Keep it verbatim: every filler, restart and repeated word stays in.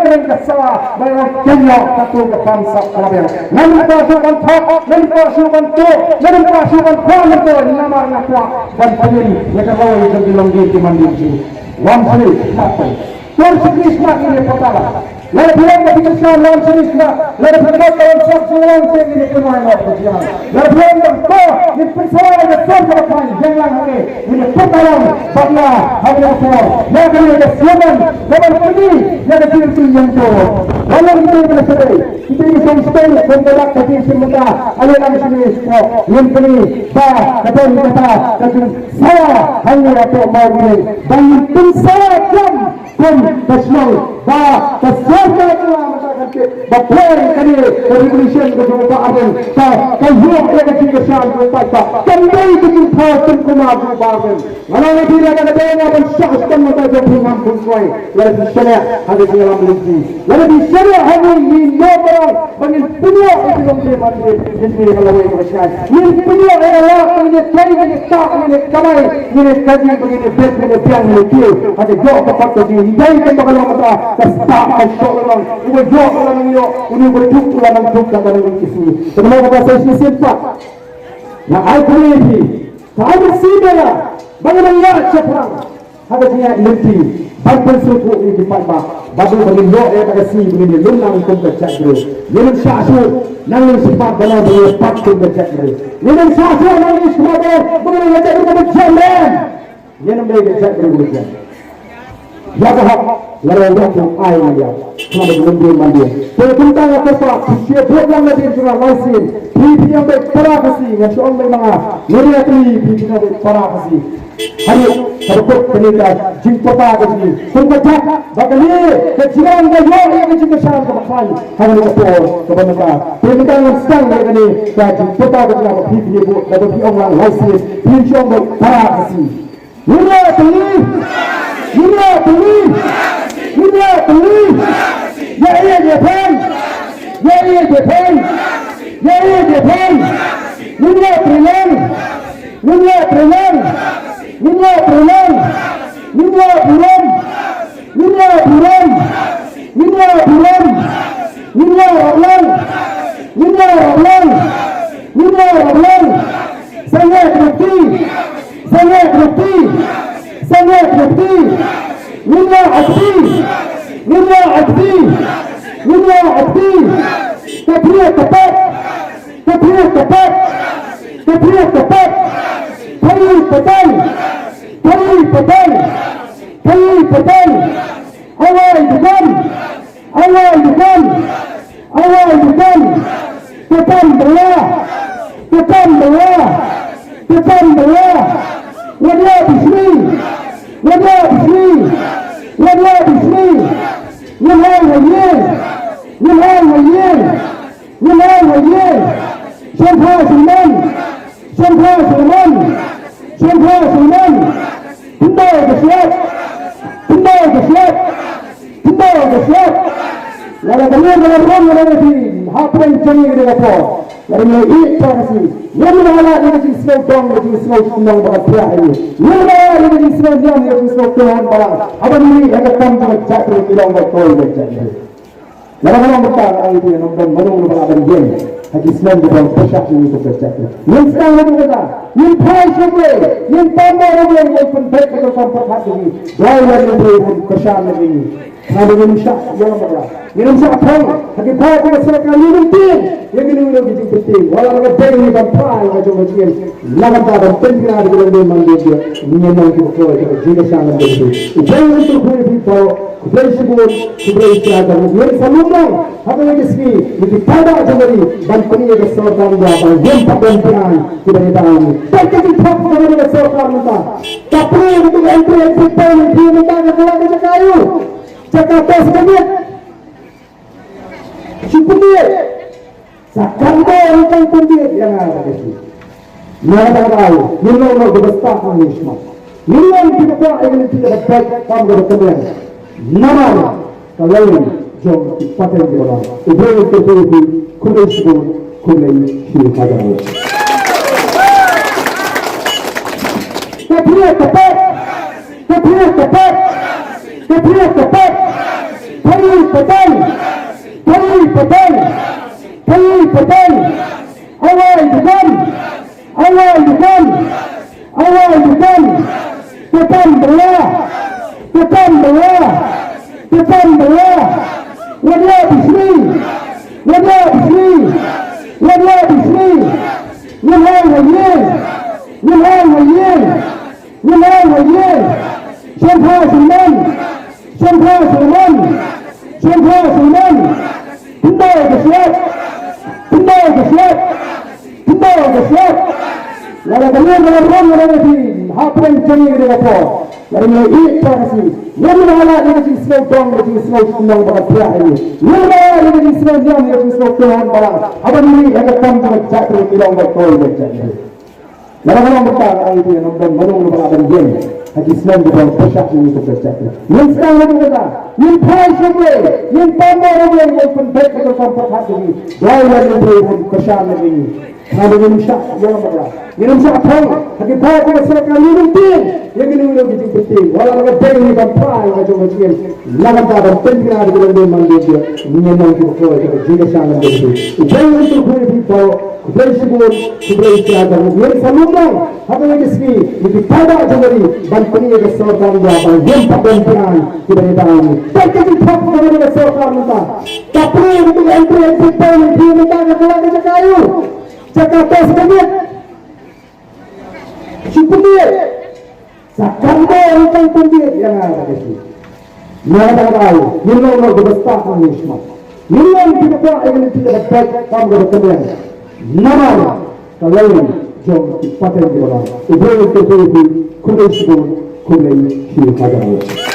Ka sa ba ïa ka ïoh ka tu ka pam sap ka biang. Ngan ka shu ban thok, ngan ka shu ban tu, ngan ka shu ban khwa ban tu, namar nga kwah ban pynlong ïa ka lawei jong ki longdien ki mandien jong ngi. Wan sini, mat pyn. Tur sini smat ini perkara. Lada bilang ka pynsan wan sini smat, lada bilang ka wan sap sini wan sini ini pynwan wan pynjian. Lada bilang ka ko, ini pynsawa ïa ka sor ka pyn, yang lang ini, ini perkara, bad nga, ha kane ka por, ïa kane ka slogan, ka ban pyni ïa ka jingïasyllok ïa ka. Wat la ngin pyni ka jingïasyllok, ngin pyni ka jingïasyllok, ngin pyni ba ka don kata ka jingsawa hangne hapoh Mawbynriew, ba ngin pynsawa jam kum ka shnong ba ka sorkar ka la mynta kan tip ba poi kane ka revolution ka jong u Bah Ardent, ka ka ïoh ïa ka jingkyrshan jong u paidbah, kam dei ka jingthaw jingkyrmen jong u Bah Ardent. Nga la ong ïa phi, lada ka dei nga ban shah shitom mynta jong phi ngam pynshoi. Lada phi shaniah ha ka jingïalam lynti, lada phi shaniah ha ngi, ngi ïoh ban ong ba ngin pynïoh ïa ki longdien mandien, ngin pynïoh ïa ka lawei kaba shai, ngin pynïoh ïa ka lad, ngin ïa trei, ngin ïa tah, ngin ïa kamai, ngin ïa kaji, ngin ïa bet, ngin ïa biang, ngin ïa kiew ha ka ïoh ka kot ka jong ngi. Ym dei kumba ka long mynta, ka spah ka shoh ka long, uba ïoh ka la nang ïoh, une uba duk u la nang duk, ka la nang duk ki sngi. Te kumno ka sa shisien pat. Nga ai khublei ïa phi. Ka ai ka sngi ba nga, ba nga nang ïaid shaphrang ha ka jingïaid lynti ban pynsngewthuh ïa ki paidbah, bad ba ngin ïoh ïa ka sngi ba ngin ïalum lang kum ka jaitbynriew. Ngin ym shah shuh nangne shakhmat ba nang ba ngin ïapat kum ka jaitbynriew. Ngin ym shah shuh nangne shakhmat ba nang ba ngin ïapat kum ka jaitbynriew. Ngin ym dei ka jaitbynriew ka jaitbynriew. Ïa ka hok, lada ïa ka ai ïa ka. Khnang ba ngin dei mandien. Te kumta nga kyrpad, phi shu bud lang nadien jong nga lai sien. Phi phi ïa beit para Khasi, ngan shu ong beit ma nga. Ngi ïa phi phi phi ïa beit para Khasi. Haduh kaba kut kane ka jingpyrta ka jong ngi. Kum ka dak ba kane ka jingong ka ïoh ïa ka jingkyrshan kaba khlaiñ ha kane ka por kaba mynta. Te mynta ngan sdang ïa kane ka jingpyrta ka jong nga ba phi phi ïa bud, lada phi ong lang lai sien. Phin shu ong beit para Khasi. Ngin ïa pynlong. Ngin ïa pynlong. Ngin ïa pynlong. Ïa ïa ïa pynlong. Ïa ïa ïa pynlong. Ïa ïa ïa pynlong. Ngin ïa pynlong. Ngin ïa pynlong. Ngin ïa pynlong. Ngin ïa pynlong. Ngin ïa burom. Ngin ïa burom. Ngin ïa burom. Ngin ïa burom. Ngin ïa burom. Sangeh kynti. Sangeh kynti. Sangeh kynti. Ngin ïa akti. Ngin ïa akti. Ngin ïa akti. Ka phriat ka pep. Ka phriat ka pep. Ka phriat ka pep. Phari pateng. Phari pateng. Phari pateng. Awai dukan. Awai dukan. Awai dukan. Tekan bala. Tekan bala. Tekan bala. Wadia bisni. Wadia bisni. Wadia bisni. Ngin ai wa ye. Ngin ai wa ye. Ngin ai wa ye. Shan pha shan man. Shan pha shan man. Shan pha shan man. Pyndoh ka shuwa. Pyndoh ka shuwa. Pyndoh ka shuwa. Lada ka liang ka la rong ka la rong. Hapdeng jong ngi ka dei ka por. Lada ngi ïeit para Khasi. Ngim lah ïa ka jingsngew dong, ka jingsngew shnong ba ka thiah ïa ngi. Ngim lah ïa ka jingsngew niam, ka jingsngew kynhun balang. Haba ngi ïa ka kam jong ka jaitbynriew, ngi long ba koi ka jaitbynriew. Lada ka long mynta ka ai ïa nong dong, nong dong ba la ban ïeng ha ki snem ba dang pyrshah ïa ngi kum ka jaitbynriew. Ngin sdang ïa ka, ngin phai sha U Blei, ngin pynbor U Blei, ngin pynbeit ka kam pyrkhat jong ngi. Dei ïa U Blei ban pyrshang ïa ngi. Khnang ba ngin ym shah ïalam bakla, ngin ym shah thong ha ki bor ki ba sorkar, ngin ym tieng ïa kine ki jingpyntieng. Wat la ka dei ban phai ka jong ka jingim, la ka ban pynbna da ki longdien mandien, ngin ym nang ki ba kloi ka jingkyrshan lem bad U Blei. U Blei un kyrkhu ïa phi baroh. Khublei shibun, khublei shihajar nguh. Ngin sa lum lang ha kawei ka sngi ïa ki paidbah jong ka ri ban pyni ïa ka sorkar India ba ngim pat don pynïaid kiba ïada ïa ngi. Peit ka jingthok jong ka sorkar mynta. Ka pynïaid ïa ka entry exit poll, phi mynta ka kylla ka jaka aïu? Jaka bus ka miet. Shu pynbieit. Sa kan dei ruh kan pynbieit ïa nga ka shi. Nga kata ka daw, ngin long noh kiba stad hangne shakhmat. Ngin long kiba kwah ïa ka lynti kaba beit, kam kaba kynriang. Namar ka lawei jong ki pateng kiba long. U Blei un kyrkhu ïa phi, khublei shibun, khublei shihajar nguh. Ka phriat ka pep, ka phriat ka pep, ka phriat ka pep. Khaii pateng! Khaii pateng! Khaii pateng! Awai dukan! Awai dukan! Awai dukan! Tekan bala! Tekan bala! Tekan bala! Wat ïa bishni! Wat ïa bishni! Wat ïa bishni! Ngin ai ha ïing! Ngin ai ha ïing! Ngin ai ha ïing! Sngewbha sngewmon! Sngewbha sngewmon! Sngewbha sngewmon! Khyndew ka shyiap! Khyndew ka shyiap! Khyndew ka shyiap! Lada ka ïing ka la rung, lada ka ïing hapdeng jong ngi ka dei ka por. Lada ngi ïeit sha ka sngi, ngim lah ïa ka jingsngew dong, ka jingsngew shnong ba ka thiah ïa ngi. Ngim lah ïa ka jingsngew niam, ka jingsngew kynhun balang. Haba ngi ïeit ha ka kam jong ka jaitbynriew, ngi long ba koi ka jaitbynriew. Lada ka long kata, ka dei ïa ngi, ngim don mano mano ba lah ban ïeng ha ki snem kiba pyrshah ïa ngi kum ka jaitbynriew. Ngin sdang ïa kata, ngin phai sha U Blei, ngin pan bor U Blei, ngin pynbeit ka rukom pyrkhat jong ngi. Duwai ïa U Blei ban kyrshan ïa ngi. Haba ngin ym shah ïalam bakla, ngin ym shah thong ha ki bor ki sorkar, ngin ym tieng ïa kino kino ki jingpyntieng. Wat la ka dei ngi ban phai ka jong ka jingim, la ka bynta ban pynbna da ki longdien mandien jong ngi, ngin long kiba kloi ka jingkyrshan lem bad U Blei. U Blei un kyrkhu ïa phi baroh. Khublei shibun, khublei shihajar nguh. Ngin sa lum lang ha kawei ka sngi ïa ki paidbah jong ka ri ban pyni ïa ka sorkar India ba ngim pat don ki aiñ kiba ïada ïa ngi. Peit ka jingthok jong ka sorkar mynta. Ka pynïaid ka entry exit poll, phi mynta ka kylla ka jaka aïu? Jaka test ka miet. Shu pynïaid. Sa kan dei ruh tang pynïaid ïa nga ka shi. Nga kata ka dei. Ngin long noh kiba stad, ngin smat. Ngin long kiba kwah ïa ka lynti kaba beit, kam kaba kyndiang. Namar ka lei jong ki pateng kiba long. U Blei un kyrkhu ïa phi, khublei shibun, khublei shihajar.